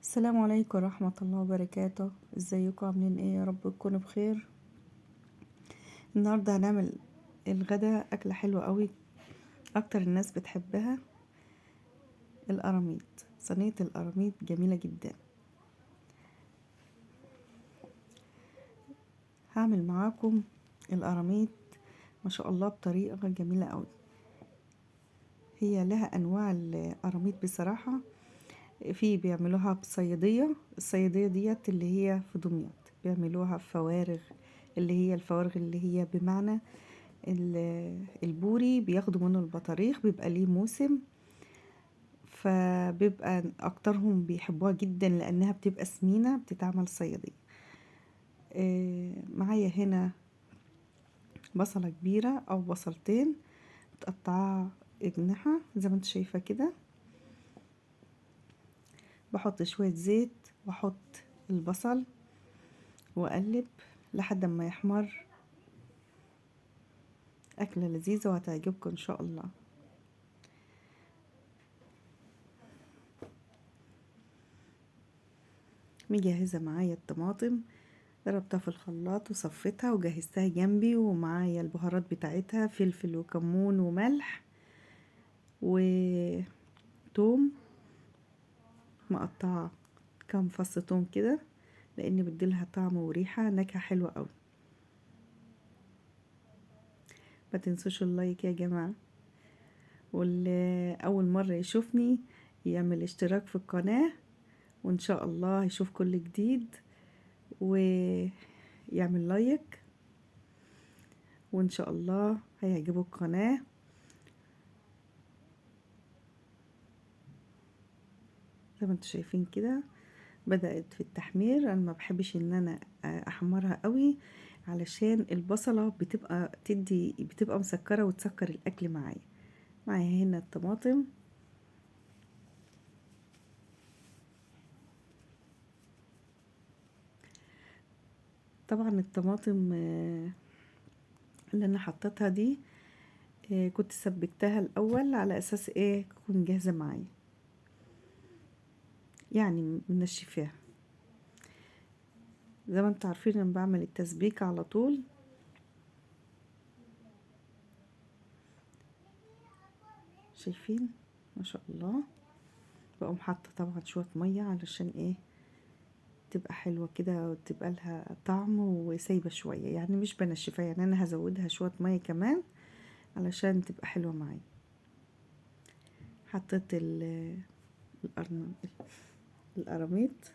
السلام عليكم ورحمة الله وبركاته. ازيكم عاملين ايه؟ يا رب تكونوا بخير. النهاردة هنعمل الغدا اكلة حلوة قوي اكتر الناس بتحبها، القراميط. صينية القراميط جميلة جدا. هعمل معاكم القراميط ما شاء الله بطريقة جميلة قوي. هي لها انواع القراميط بصراحة، في بيعملوها بصيادية، الصيادية ديت اللي هي في دمياط بيعملوها في فوارغ، اللي هي الفوارغ اللي هي بمعنى البوري، بياخدوا منه البطاريخ، بيبقى ليه موسم، فبيبقى اكترهم بيحبوها جدا لانها بتبقى سمينة، بتتعمل صيادية. معايا هنا بصلة كبيرة او بصلتين متقطعة اجنحة زي ما انت شايفة كده. بحط شوية زيت واحط البصل واقلب لحد ما يحمر. اكلة لذيذة وهتعجبكم ان شاء الله. مجهزة معايا الطماطم، ضربتها في الخلاط وصفيتها وجهزتها جنبي، ومعايا البهارات بتاعتها فلفل وكمون وملح وتوم، مقطعة كام فص توم كده لان بديلها طعم وريحة نكهة حلوة قوي. ما تنسوش اللايك يا جماعة، واللي اول مرة يشوفني يعمل اشتراك في القناة، وان شاء الله يشوف كل جديد ويعمل لايك، وان شاء الله هيعجبه القناة. زي ما انتم شايفين كده بدأت في التحمير. انا ما بحبش ان انا احمرها قوي علشان البصلة بتبقى تدي، بتبقى مسكرة وتسكر الاكل معايا. معايا هنا الطماطم، طبعا الطماطم اللي انا حطيتها دي كنت سبكتها الاول على اساس ايه تكون جاهزة معايا، يعني منشفاها. زي ما انتوا عارفين انا بعمل التسبيك على طول. شايفين ما شاء الله. بقوم حاطه طبعا شوية مية علشان ايه تبقى حلوة كده وتبقى لها طعم، وسايبه شوية يعني مش بنشفها، يعني انا هزودها شوية مية كمان علشان تبقى حلوة معايا. حطيت القراميط،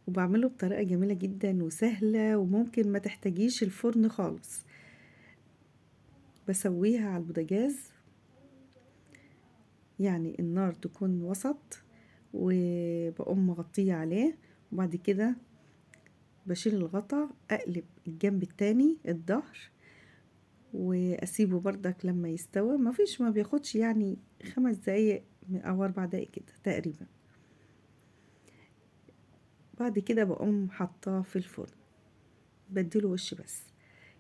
وبعمله بطريقة جميلة جدا وسهلة، وممكن ما تحتاجيش الفرن خالص. بسويها على البوتاجاز، يعني النار تكون وسط، وبقوم مغطيه عليه، وبعد كده بشيل الغطا، اقلب الجنب التاني الظهر، واسيبه بردك لما يستوي. ما فيش، ما بياخدش يعني 5 دقايق او 4 دقايق كده تقريبا. بعد كده بقوم حطاه في الفرن، بديله وش بس،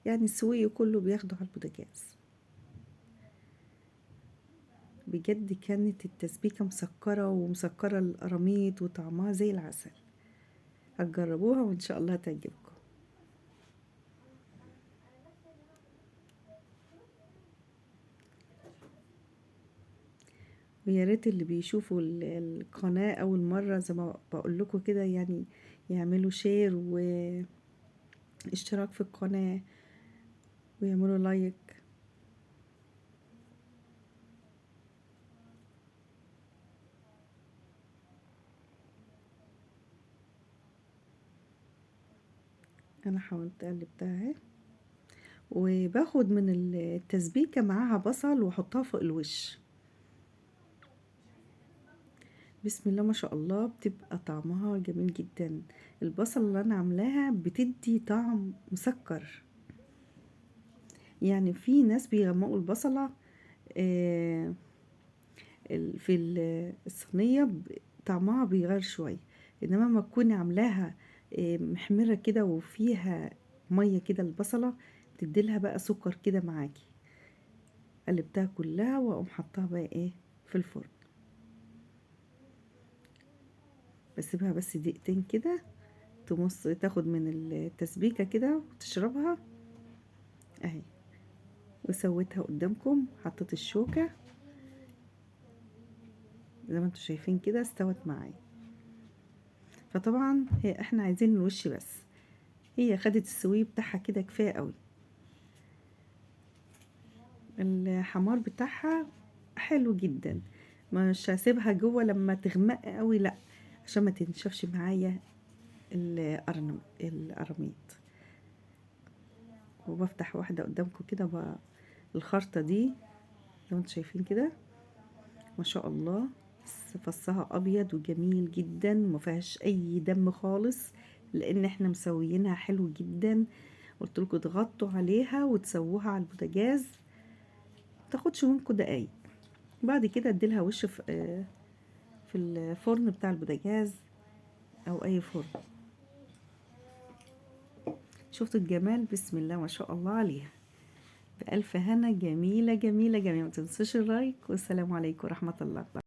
يعني السوية كله بياخده على البوتاجاز. بجد كانت التسبيكة مسكرة، ومسكرة القراميط وطعمها زي العسل. هتجربوها وان شاء الله هتعجبكم. ويا ريت اللي بيشوفوا القناة أول مرة زي ما بقول لكم كده، يعملوا share واشتراك في القناة ويعملوا like. أنا حاولت أقلبتها أهي، وباخد من التسبيكة معاها بصل وأحطها فوق الوش. بسم الله ما شاء الله، بتبقى طعمها جميل جدا. البصل اللي انا عاملاها بتدي طعم مسكر، يعني في ناس بيغمقوا البصلة، في الصينية، طعمها بيغير شوية، انما ما تكوني عاملاها، محمرة كده وفيها مية كده، البصلة بتديلها بقى سكر كده معاكي. قلبتها كلها واقوم حطاها بقى ايه في الفرن. بسيبها بس دقيقتين كده تمص، تاخد من التسبيكة كده وتشربها اهي. وسويتها قدامكم، حطيت الشوكة زي ما انتم شايفين كده، استوت معايا. فطبعا هي احنا عايزين الوش بس، هي خدت السوي بتاعها كده كفاية قوي. الحمار بتاعها حلو جدا، مش هسيبها جوه لما تغمق قوي، لا، عشان ما تنشفش معايا القرنبيط. وبفتح واحدة قدامكم كده الخرطة دي زي ما انتم شايفين كده، ما شاء الله فصها ابيض وجميل جدا، ما فيهاش اي دم خالص، لان احنا مسويينها حلو جدا. قلت لكم تغطوا عليها وتسووها على البوتاجاز، ما تاخدش منكم دقايق. بعد كده اديلها وش في الفرن بتاع البوتاجاز او اي فرن. شفتوا الجمال؟ بسم الله ما شاء الله عليها، بألف هنا. جميلة جميلة جميلة. ما تنسوش اللايك، والسلام عليكم ورحمة الله.